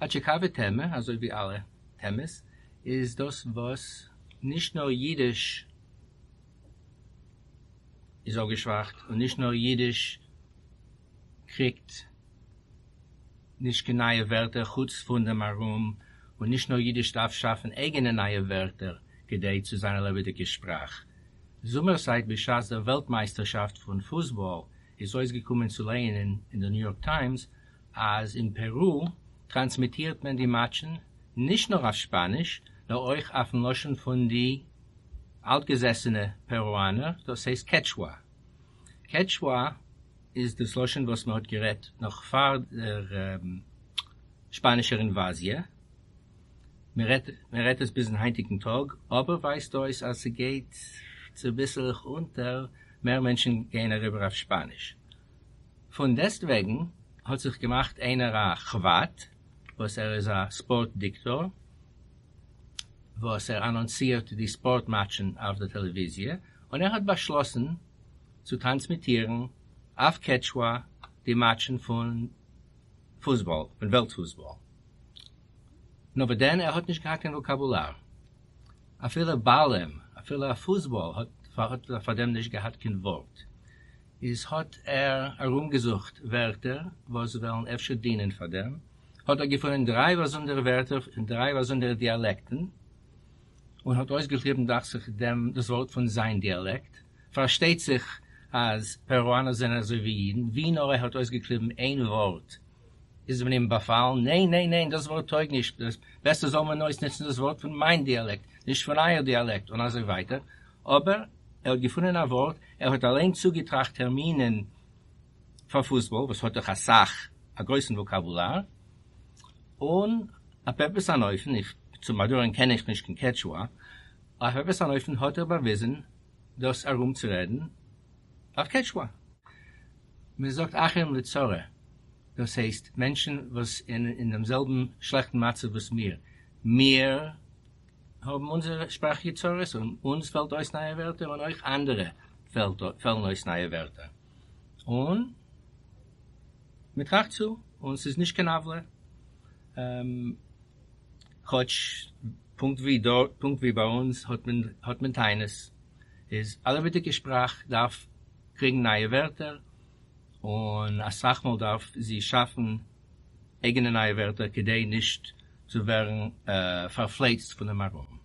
א טשיקאווע טעמע, אזוי ווי אלע טעמעס, איז דאס וואס נישט נאר אידיש איז אפגעשוואכט און נישט נאר אידיש קריגט נישט קיין נייע ווערטער חוץ פון דעם ארום, און נישט נאר אידיש דארף שאפן אייגענע נייע ווערטער כדי צו זיין א לעבעדיגע שפראך. זומער-צייט בשעת דער וועלט-מייסטערשאפט פון פוסבאל איז אויסגעקומען צו לייענען אין דער ניו יארק טיימס אז אין פערו טראנסמיטירט מען די מאטשן נישט נאר אויף שפאניש נאר אויך אויפן לשון פון די אלטגעזעסענע פערואנער, דאס הייסט קעטשווא. קעטשווא איז דאס לשון וואס מען האט גערעדט נאך פאר דער שפאנישער אינוואזיע, מען רעדט מען רעדט עס ביזן היינטיגן טאג, אבער ווייזט אויס אז ס'גייט צוביסלעך אונטער, מער מענטשן גייען אריבער אויף שפאניש. פון דעסטוועגן האט זיך געמאכט איינער א כוואט וואס ער איז א ספארט דיקטאר וואס ער אנאנסירט די ספארט מאטשן אויף דער טעלעוויזיע, און ער האט באשלאסן צו טראנסמיטירן אויף קעטשווא די מאטשן פון פוסבאל, פון וועלט פוסבאל. נאר וואדען ער האט נישט געהאט קיין וואקאבולאר. אפילו באלעם, אפילו א פוסבאל האט פאר דעם נישט געהאט קיין ווארט. איז האט ער ארומגעזוכט ווערטער וואס וועלן אפשר דינען פאר דעם, האט ער געפונען דריי באזונדערע ווערטער אין דריי באזונדערע דיאלעקטן, און האט אויסגעקליבן דאכט זיך דעם דאס ווארט פון זיין דיאלעקט. פארשטייט זיך אז פערואנער זענען אזוי ווי אידן, ווי נאר ער האט אויסגעקליבן איין ווארט איז מען אים באפאלן, ניין ניין ניין דאס ווארט טויג נישט, בעסער זאל מען אויסנוצן דאס ווארט פון מיין דיאלעקט, נישט פון אייער דיאלעקט, און אזוי ווייטער, אבער ער האט געפונען א ווארט, ער האט אליין צוגעטראכט טערמינען פאר פוסבאל, וואס האט דאך אסאך, א גרויסן וואקאבולאר, און אויף עפעס אן אופן, איך, צום באדויערן קען איך נישט קיין קעטשוע, אויף עפעס אן אופן האט ער באוויזן דאס ארומצורעדן אויף קעטשוע. מען זאגט אחים לצרה, דאס הייסט מענטשן וואס אין דעם זעלבן שלעכטן מצב וואס מיר, מיר האבן אונזערע שפראכיגע צרות און אונז פעלט אויס נייע ווערטער און אויך אנדערע פעלן אויס נייע ווערטער און מען טראכט צו און ס'איז נישט קיין עוולה כאטש פונקט ווי דארט פונקט ווי ביי אונז האט מען האט מען טענות איז א לעבעדיגע שפראך דארף קריגן נייע ווערטער און אסאך מאל דארף זי שאפן אייגענע נייע ווערטער כדי נישט צו ווערן פארפלייצט פונעם ארום.